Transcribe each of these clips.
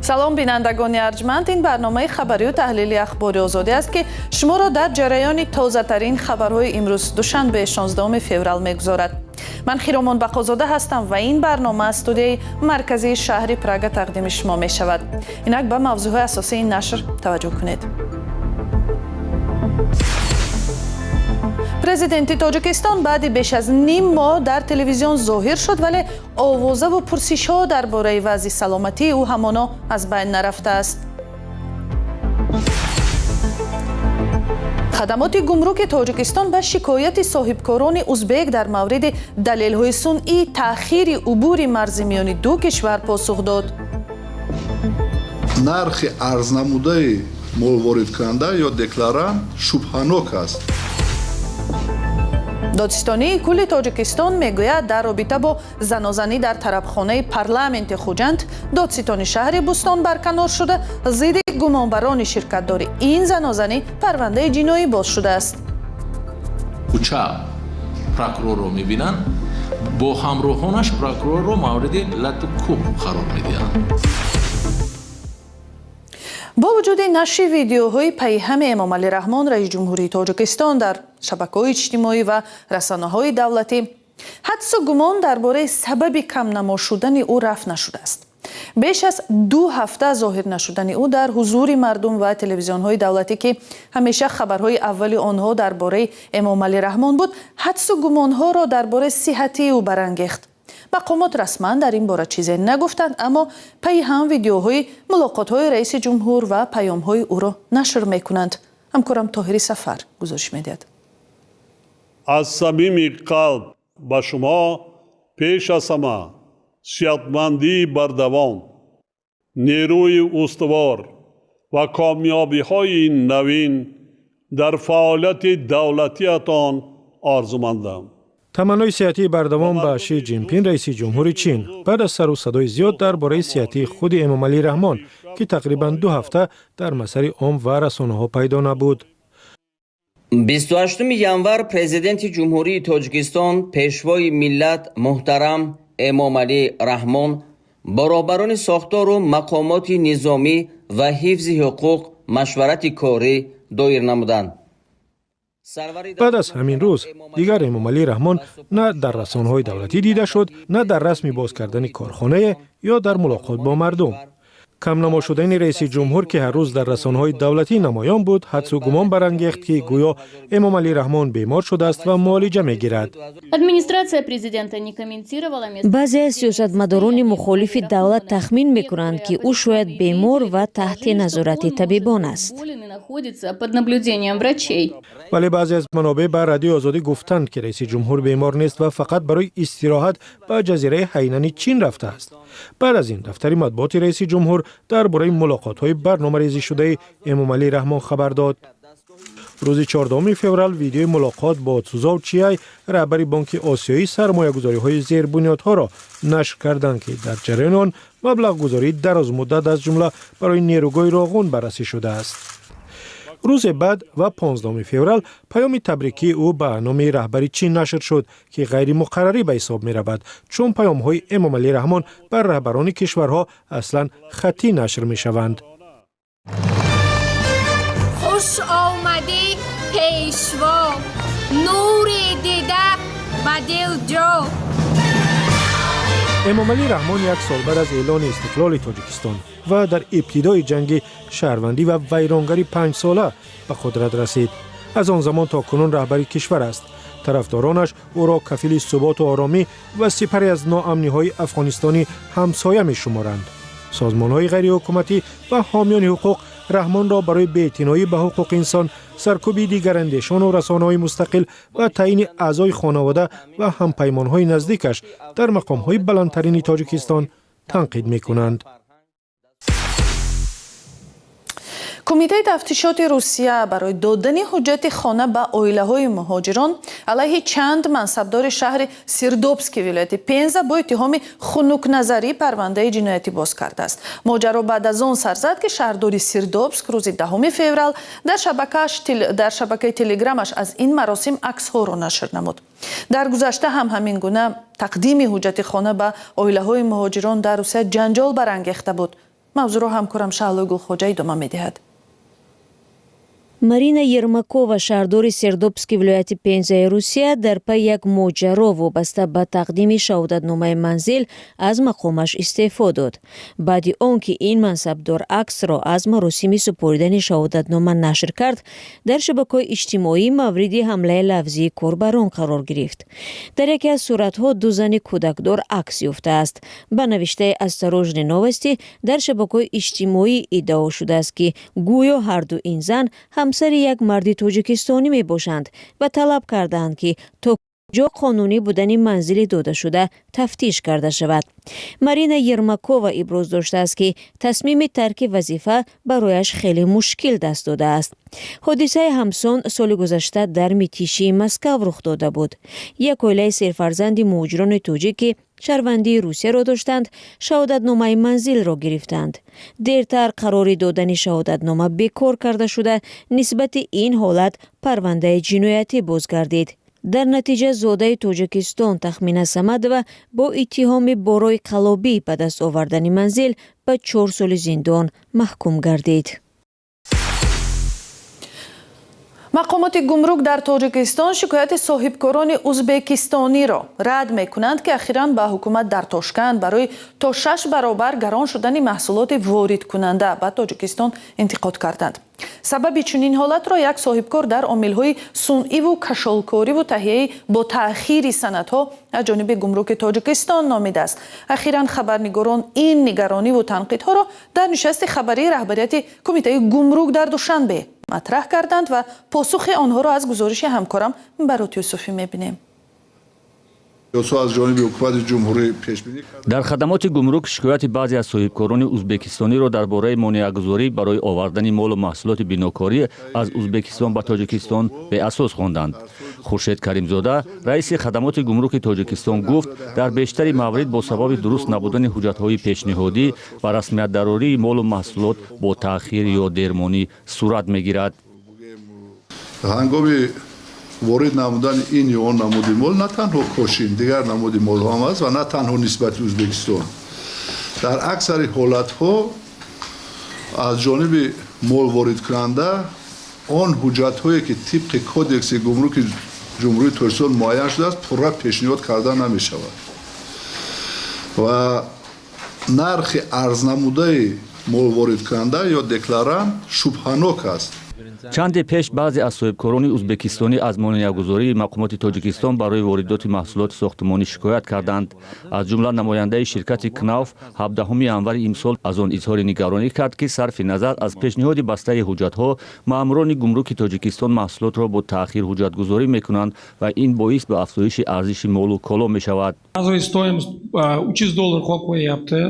Салом, бинандагони арҷманд. Ин барномаи хабарию таҳлили Ахбори Озодӣ аст, ки шуморо дар ҷараёни тозатарин хабарҳои имрӯз, душанбе, 16 феврал, мегузорад. Ман Хиромон Бақозода ҳастам ва ин барнома аз студияи марказии шаҳри Прага тақдими шумо мешавад. Инак ба мавзӯъҳои асосии ин нашр таваҷҷӯҳ кунед. Президенти Тоҷикистон баъди беш аз ним моҳ дар телевизион зоҳир шуд, вале овозаву пурсишҳо дар бораи вазъи саломатии ӯ ҳамоно аз байн нарафтааст. Хадамоти гумруки Тоҷикистон ба шикояти соҳибкорони узбек дар мавриди далелҳои сунъии таъхири убури марзи миёни ду кишвар посух дод. Нархи арзнамудаи молворидкунанда ё декларант шубҳанок аст. Додситонии кулли Тоҷикистон мегӯяд, дар робита бо занозанӣ дар тарабхонаи парламенти Хуҷанд додситони шаҳри Бӯстон барканор шуда, зидди гумонбарони ширкатдори ин занозанӣ парвандаи ҷиноӣ боз шудааст. Кӯча прокурорро мебинанд, бо ҳамроҳонаш прокурорро мавриди лату кӯб қарор медиҳанд. Бо вуҷуди нашри видеоҳои пайҳами Эмомалӣ Раҳмон, раиси ҷумҳурии Тоҷикистон, дар шабакаҳои иҷтимоӣ ва расонаҳои давлатӣ, ҳадсу гумон дар бораи сабаби камнамо шудани ӯ рафъ нашудааст. Беш аз 2 ҳафта зоҳир нашудани ӯ дар ҳузури мардум ва телевизионҳои давлатӣ, ки ҳамеша хабарҳои аввали онҳо дар бораи Эмомалӣ Раҳмон буд, ҳадсу гумонҳоро дар бораи сиҳатии ӯ барангехт. Мақомот расман дар ин бора чизе нагуфтанд, аммо пайи ҳам видеоҳои мулоқотҳои раиси ҷумҳур ва паёмҳои ӯро нашр мекунанд. Ҳамкорам Тоҳири Сафар гузориш медиҳад. Аз самими қалб ба шумо пеш аз ҳама сиҳатмандии бардавом, нерӯи устувор ва комёбиҳои навин дар фаъолияти давлатиятон орзумандам. Таманнои сиҳатии бардавом ба Ши Ҷинпин, раиси ҷумҳури Чин, баъд аз сару садои зиёд дар бораи сиҳатии худи Эмомалӣ Раҳмон, ки тақрибан 2 ҳафта дар масари ом ва расонаҳо пайдо набуд. 28 январ Президенти Ҷумҳурии Тоҷикистон, Пешвои миллат муҳтарам Эмомалӣ Раҳмон бо роҳбарони сохтору мақомоти низомӣ ва ҳифзи ҳуқуқ машварати корӣ доир намуданд. Баъд аз ҳамин рӯз дигар Эмомалӣ Раҳмон на дар расонаҳои давлатӣ дида шуд, на дар расми боз кардани корхонае ё дар мулоқот бо мардум. Камнамо шудани раиси ҷумҳур, ки ҳар рӯз дар расонаҳои давлатӣ намоён буд, ҳадсу гумон барангехт, ки гӯё Эмомалӣ Раҳмон бемор шудааст ва муолиҷа мегирад. Баъзе аз сиёсатмадорони мухолифи давлат тахмин мекунанд, ки ӯ шояд бемор ва таҳти назорати табибон аст. Вале баъзе аз манобеъ ба Радиои Озодӣ гуфтанд, ки раиси ҷумҳур бемор нест ва фақат барои истироҳат ба ҷазираи Ҳайнани Чин рафтааст. Баъд аз ин дафтари матбуоти раиси ҷумҳур дар бораи мулоқотҳои барномарезишудаи Эмомалӣ Раҳмон хабар дод. Рӯзи 14 феврал видеои мулоқот бо Цзоу Чиай, раҳбари Бонки Осиёии сармоягузориҳои зербунёдҳоро нашр карданд, ки дар ҷараёни он маблағгузории дарозмуддат, аз ҷумла барои нерӯгоҳи Роғун, баррасӣ шудааст. Рӯзе баъд ва 15 феврал паёми табрикии ӯ ба номи раҳбари Чин нашр шуд, ки ғайримуқаррарӣ ба ҳисоб меравад, чун паёмҳои Эмомалӣ Раҳмон бар раҳбарони кишварҳо аслан хаттӣ нашр мешаванд. Хуш омадӣ, Пешво, нури дида ба дил ҷо. Эмомалӣ Раҳмон як сол баъд аз эълони истиқлоли Тоҷикистон ва дар ибтидои ҷанги шаҳрвандӣ ва вайронгари панҷсола ба қудрат расид. Аз он замон то кунун раҳбари кишвар аст. Тарафдоронаш ӯро кафили суботу оромӣ ва сипаре аз ноамниҳои Афғонистони ҳамсоя мешуморанд. Созмонҳои ғайриҳукуматӣ ва ҳомиёни ҳуқуқ Раҳмонро барои беэътиноӣ ба ҳуқуқи инсон, саркӯби дигарандешону расонаҳои мустақил ва таъйини аъзои хонавода ва ҳампаймонҳои наздикаш дар мақомҳои баландтарини Тоҷикистон танқид мекунанд. Кумитаи тафтишоти Русия барои додани ҳуҷҷати хона ба оилаҳои муҳоҷирон алайҳи чанд мансабдори шаҳри Сердобски вилояти Пенза бо иттиҳоми хунукназарӣ парвандаи ҷиноятӣ боз кардааст. Моҷаро баъд аз он сар зад, ки шаҳрдори Сердобск рӯзи 10 феврал дар шабакаи Телеграмаш аз ин маросим аксҳоро нашр намуд. Дар гузашта ҳам ҳамин гуна тақдими ҳуҷҷати хона ба оилаҳои муҳоҷирон дар Русия ҷанҷол барангехта буд. Мавзӯъро ҳамкорам Шаҳлои Гулхоҷа идома медиҳад. Марина Ермакова, шаҳрдори Сердобски вилояти Пензаи Русия, дар пайи як моҷаро вобаста ба тақдими шаҳодатномаи манзил аз мақомаш истеъфо дод. Баъди он ки ин мансабдор аксро аз маросими супоридани шаҳодатнома нашр кард, дар шабакаҳои иҷтимоӣ мавриди ҳамлаи лафзии корбарон қарор гирифт. Дар яке аз суратҳо ду зани кӯдакдор акс ёфтааст. Ба навиштаи «Осторожно, новости», дар шабакаҳои иҷтимоӣ иддао шудааст, ки гӯё ҳарду ин зан ҳамсари як марди тоҷикистонӣ мебошанд ва талаб кардаанд, ки то ҷо қонунӣ будани манзили додашуда тафтиш карда шавад. Марина Ермакова иброз доштааст, ки тасмими тарки вазифа барояш хеле мушкил даст додааст. Ҳодисаи ҳамсон соли гузашта дар Митишии Москав рух дода буд. Як оилаи серфарзанди муҳоҷирони тоҷик, ки шаҳрвандии Русияро доштанд, шаҳодатномаи манзилро гирифтанд. Дертар қарори додани шаҳодатнома бекор карда шуда, нисбати ин ҳолат парвандаи ҷиноятӣ боз гардид. Дар натиҷа зодаи Тоҷикистон Тахмина Самадова бо иттиҳоми бо роҳи қаллобӣ ба даст овардани манзил ба 4 соли зиндон маҳкум гардид. Мақомоти гумрук дар Тоҷикистон шикояти соҳибкорони узбекистониро рад мекунанд, ки ахиран ба ҳукумат дар Тошканд барои то шаш баробар гарон шудани маҳсулоти воридкунанда ба Тоҷикистон интиқод карданд. Сабаби чунин ҳолатро як соҳибкор дар омилҳои сунъиву кашолкориву таҳияи бо таъхири санадҳо аз ҷониби гумруки Тоҷикистон номидааст. Ахиран хабарнигорон ин нигарониву танқидҳоро дар нишасти хабарии раҳбарияти Кумитаи гумрук дар Душанбе матраҳ карданд ва посухи онҳоро аз гузориши ҳамкорам Барот Юсуфӣ мебинем. Аз ҷониби ҳукумати ҷумҳурӣ пешбинӣ Дар хадамоти гумрук шикояти баъзе аз соҳибкорони узбекистониро дар бораи монеагузорӣ барои овардани молу маҳсулоти бинокорӣ аз Узбекистон ба Тоҷикистон беасос хонданд. Хуршед Каримзода, раиси хадамоти гумруки Тоҷикистон, гуфт, дар бештари маврид бо сабаби дуруст набудани ҳуҷҷатҳои пешниҳодӣ ва расмиятдарории молу маҳсулот бо таъхир ё дермонӣ сурат мегирад. Ҳангоми ворид намудани ин ё он намуди мол, на танҳо кошин, дигар намуди молҳо ҳам аст, ва на танҳо нисбати Ӯзбекистон, дар аксари ҳолатҳо аз ҷониби молворидкунанда он ҳуҷҷатҳое, ки тибқи Кодекси гумруки Ҷумҳурии Тоҷикистон муайян шудааст, пурра пешниҳод карда намешавад ва нархи арзнамудаи молворидкунанда ё декларант шубҳанок аст. Чанде пеш баъзе аз соҳибкорони узбекистонӣ аз монеагузории мақомоти Тоҷикистон барои воридоти маҳсулоти сохтмонӣ шикоят карданд. Аз ҷумла намояндаи ширкати «Кнауф» 17 январи имсол аз он изҳори нигаронӣ кард, ки сарфи назар аз пешниҳоди бастаи ҳуҷҷатҳо, маъмурони гумруки Тоҷикистон маҳсулотро бо таъхир ҳуҷҷатгузорӣ мекунанд ва ин боис ба афзоиши арзиши молу коло мешавад. 300 dollar qo'yib qo'yyapti.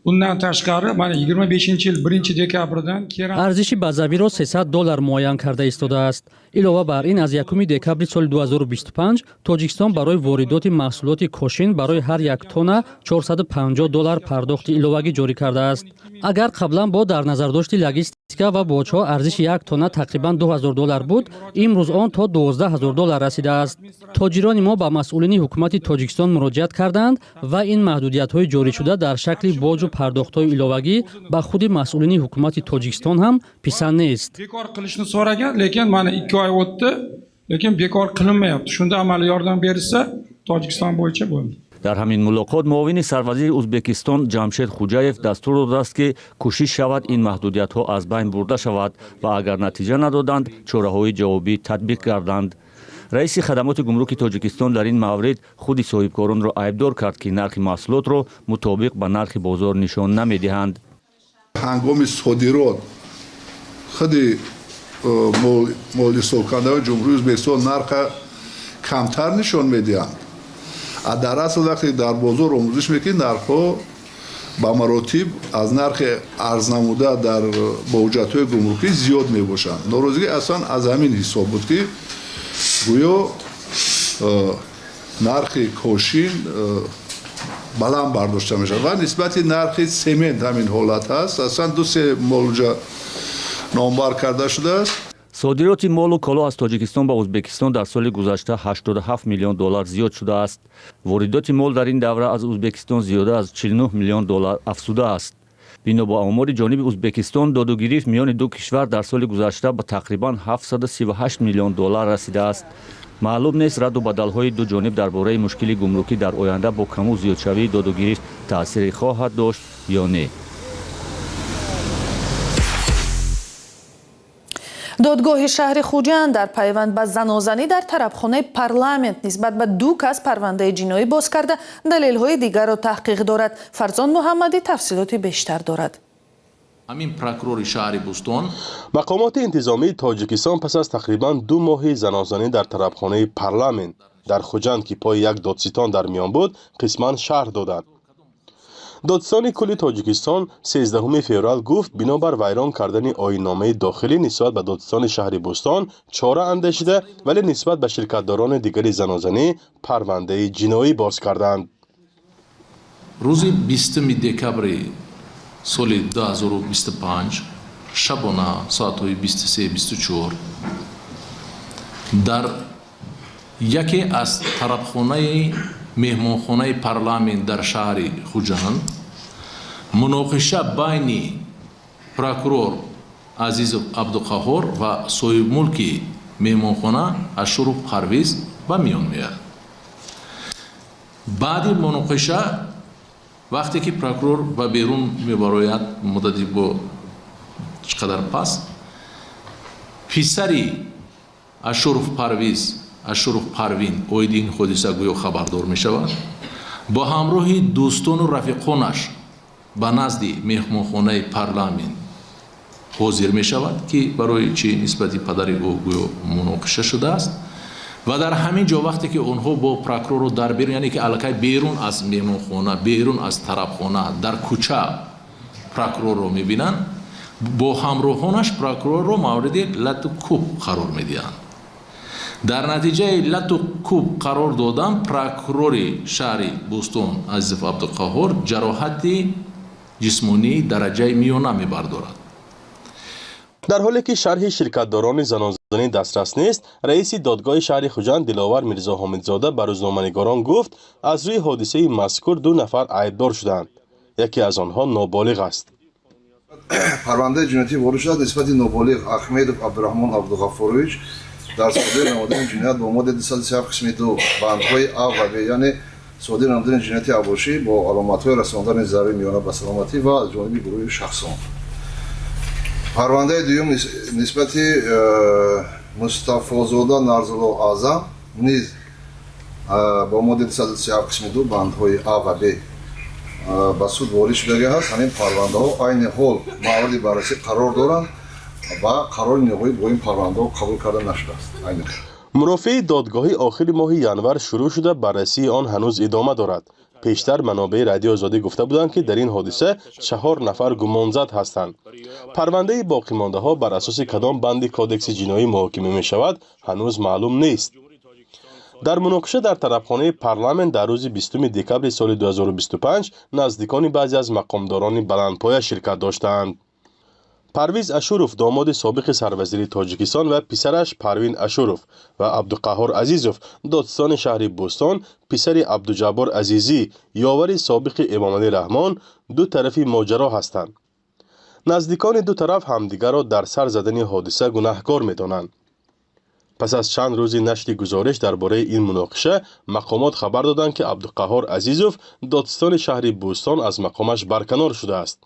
Bundan tashqari, mana, 25-yil 1-dekabrdan Арзиши базавиро 300 доллар муайян карда истодааст. Илова бар ин, аз 1 декабри соли 2025 Тоҷикистон барои воридоти маҳсулоти кошин барои ҳар як тонна 450 доллар пардохти иловагӣ ҷорӣ кардааст. Агар қаблан бо дар назардошти логистика ва боҷҳо арзиши як тонна тақрибан 2000 доллар буд, имрӯз он то 12 000 доллар расидааст. Тоҷирони мо ба масъулини ҳукумати Тоҷикистон муроҷиат карданд ва ин маҳдудиятҳои ҷорӣшуда дар шакли боҷу пардохтҳои иловагӣ ба худи масъулини ҳукумати Тоҷикистон ҳам писанд нест. Bekor qilishni so'ragan, lekin mana 2 oy o'tdi, lekin bekor qilinmayapti. Shunda amaliy yordam berilsa, Tojikiston bo'yicha bo'ldi. Дар ҳамин мулоқот муовини сарвазири Ӯзбекистон Ҷамшед Хӯҷаев дастур додааст, ки кӯшиш шавад ин маҳдудиятҳо аз байн бурда шавад ва агар натиҷа надоданд, чораҳои ҷавобӣ татбиқ гарданд. Раиси хадамоти гумруки Тоҷикистон дар ин маврид худи соҳибкоронро айбдор кард, ки нархи маҳсулотро мутобиқ ба нархи бозор нишон намедиҳанд. Ҳангоми содирот худи молҳисобкунандаҳои Ҷумҳурии Ӯзбекистон нарха камтар нишон медиҳанд, а дар асл вақте дар бозор омӯзиш мекунед, нархҳо ба маротиб аз нархи арзнамуда дар бо ҳуҷҷатҳои гумрукӣ зиёд мебошанд. Норозигӣ аслан аз ҳамин ҳисоб буд, ки гӯё нархи кошин баланд бардошта мешавад ва нисбати нархи семент ҳамин ҳолат ҳаст. Аслан ду се молҷа номбар карда шудааст. Содироти молу коло аз Тоҷикистон ба Ӯзбекистон дар соли гузашта 87 миллион доллар зиёд шудааст. Воридоти мол дар ин давра аз Ӯзбекистон зиёда аз 49 миллион доллар афзудааст. Бино ба омори ҷониби Узбекистон, додугирифт миёни ду кишвар дар соли гузашта ба тақрибан 738 миллион доллар расидааст. Маълум нест, радду бадалҳои ду ҷониб дар бораи мушкили гумрукӣ дар оянда бо каму зиёдшавии додугирифт таъсире хоҳад дошт ё не. Додгоҳи шаҳри Хуҷанд дар пайванд ба занозанӣ дар тарабхонаи парламент нисбат ба ду кас парвандаи ҷиноӣ боз карда, далелҳои дигарро таҳқиқ дорад. Фарзон Муҳаммадӣ тафсилоти бештар дорад. Ҳамин прокурори шаҳри Бӯстон. Мақомоти интизомии Тоҷикистон пас аз тақрибан 2 моҳи занозанӣ дар тарабхонаи парламент дар Хуҷанд, ки пои як додситон дар миён буд, қисман шарҳ доданд. Додситони кулли Тоҷикистон 13 феврал гуфт, бинобар вайрон кардани оинномаи дохилӣ нисбат ба додситони шаҳри Бӯстон чора андешида, вале нисбат ба ширкатдорони дигари занозанӣ парвандаи ҷиноӣ боз карданд. Рӯзи 20 декабри соли 2025 шабона соатҳои 23:24 дар яке аз тарабхонаи меҳмонхонаи парламент дар шаҳри Хуҷанд муноқиша байни прокурор Азизов Абдуқаҳҳор ва соҳибмулки меҳмонхона Ашуров Парвиз ба миён меояд. Баъди муноқиша, вақте ки прокурор ба берун мебарояд, муддати бо чӣ қадар пас писари Ашуров Парвиз, Ашуров Парвин, оиди ин ҳодиса гӯё хабардор мешавад, бо ҳамроҳи дӯстону рафиқонаш ба назди меҳмонхонаи парламент ҳозир мешавад, ки барои чӣ нисбати падари ӯ гӯё муноқиша шудааст. Ва дар ҳамин ҷо, вақте ки онҳо бо прокурорро дар берун, яъне ки аллакай берун аз меҳмонхона, берун аз тарабхона, дар кӯча прокурорро мебинанд, бо ҳамроҳонаш прокурорро мавриди лату кӯб қарор медиҳанд. Дар натиҷаи лату кӯб қарор додан прокурори шаҳри Бӯстон Азизов Абдуқаҳҳор ҷароҳати ҷисмонии дараҷаи миёна мебардорад. Дар ҳоле ки шарҳи ширкатдорони занозанӣ дастрас нест, раиси додгоҳи шаҳри Хуҷанд Диловар Мирзоҳомидзода ба рӯзноманигорон гуфт, аз рӯи ҳодисаи мазкур ду нафар айбдор шуданд, яке аз онҳо ноболиғ аст. Парвандаи ҷиноятӣ ворид шудааст нисбати ноболиғ Ахмедов Абдураҳмон Абдуғаффорович дар содир намудани ҷиноят бо моддаи 237 қисми 2 бандҳои А ва Б, яъне содир намудани ҷинояти авбошӣ бо аломатҳои расондани зарари миёна ба саломатӣ ва аз ҷониби гурӯҳи шахсон. Парвандаи дуюм нисбати Мустафозода Нарзулло Аъзам низ бо моддаи 237 қисми 2 бандҳои А ва Б ба суд ворид шудагӣ ҳаст. Ҳамин парвандаҳо айни ҳол мавриди баррасӣ қарор доранд ва қарори ниҳоӣ бо ин парвандаҳо қабул карда нашудааст. Мурофиаи додгоҳӣ охири моҳи январ шурӯъ шуда, баррасии он ҳанӯз идома дорад. Пештар манобеи Радиои Озодӣ гуфта буданд, ки дар ин ҳодиса 4 нафар гумонзад ҳастанд. Парвандаи боқимондаҳо бар асоси кадом банди кодекси ҷиноӣ муҳокима мешавад, ҳанӯз маълум нест. Дар муноқиша дар тарабхонаи парламент дар рӯзи 20 декабри соли 2025 наздикони баъзе аз мақомдорони баландпоя ширкат доштаанд. Парвиз Ашуров, домоди собиқи сарвазири Тоҷикистон ва писараш Парвин Ашуров ва Абдуқаҳҳор Азизов, додситони шаҳри Бӯстон, писари Абдуҷаббор Азизӣ, ёвари собиқи Эмомалӣ Раҳмон, ду тарафи моҷаро ҳастанд. Наздикони ду тараф ҳамдигарро дар сар задани ҳодиса гунаҳкор медонанд. Пас аз чанд рӯзи нашри гузориш дар бораи ин муноқиша, мақомот хабар доданд, ки Абдуқаҳҳор Азизов, додситони шаҳри Бӯстон, аз мақомаш барканор шудааст.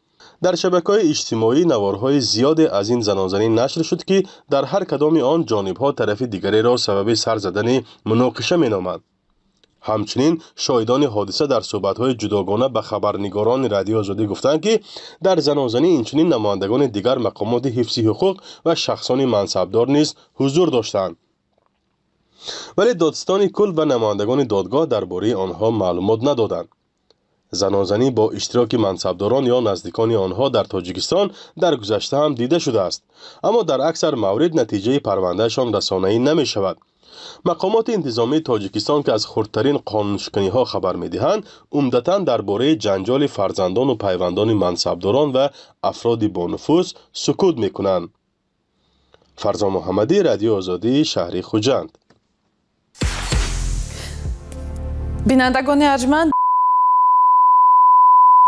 Дар шабакаҳои иҷтимоӣ наворҳои зиёде аз ин занозанӣ нашр шуд, ки дар ҳар кадоми он ҷонибҳо тарафи дигареро сабаби сар задани муноқиша меноманд. Ҳамчунин шоҳидони ҳодиса дар суҳбатҳои ҷудогона ба хабарнигорони Радиои Озодӣ гуфтанд, ки дар занозанӣ инчунин намояндагони дигар мақомоти ҳифзи ҳуқуқ ва шахсони мансабдор низ ҳузур доштанд. Вале додситони кул ва намояндагони додгоҳ дар бораи онҳо маълумот надоданд. Занозанӣ бо иштироки мансабдорон ё наздикони онҳо дар Тоҷикистон дар гузашта ҳам дида шудааст, аммо дар аксар маврид натиҷаи парвандаашон расонаӣ намешавад. Мақомоти интизомии Тоҷикистон, ки аз хурдтарин қонуншиканиҳо хабар медиҳанд, умдатан дар бораи ҷанҷоли фарзандону пайвандони мансабдорон ва афроди бонуфуз сукут мекунанд. Фарзон Муҳаммадӣ, Радиои Озодӣ, шаҳри Хуҷанд. Бинандагони арҷманд.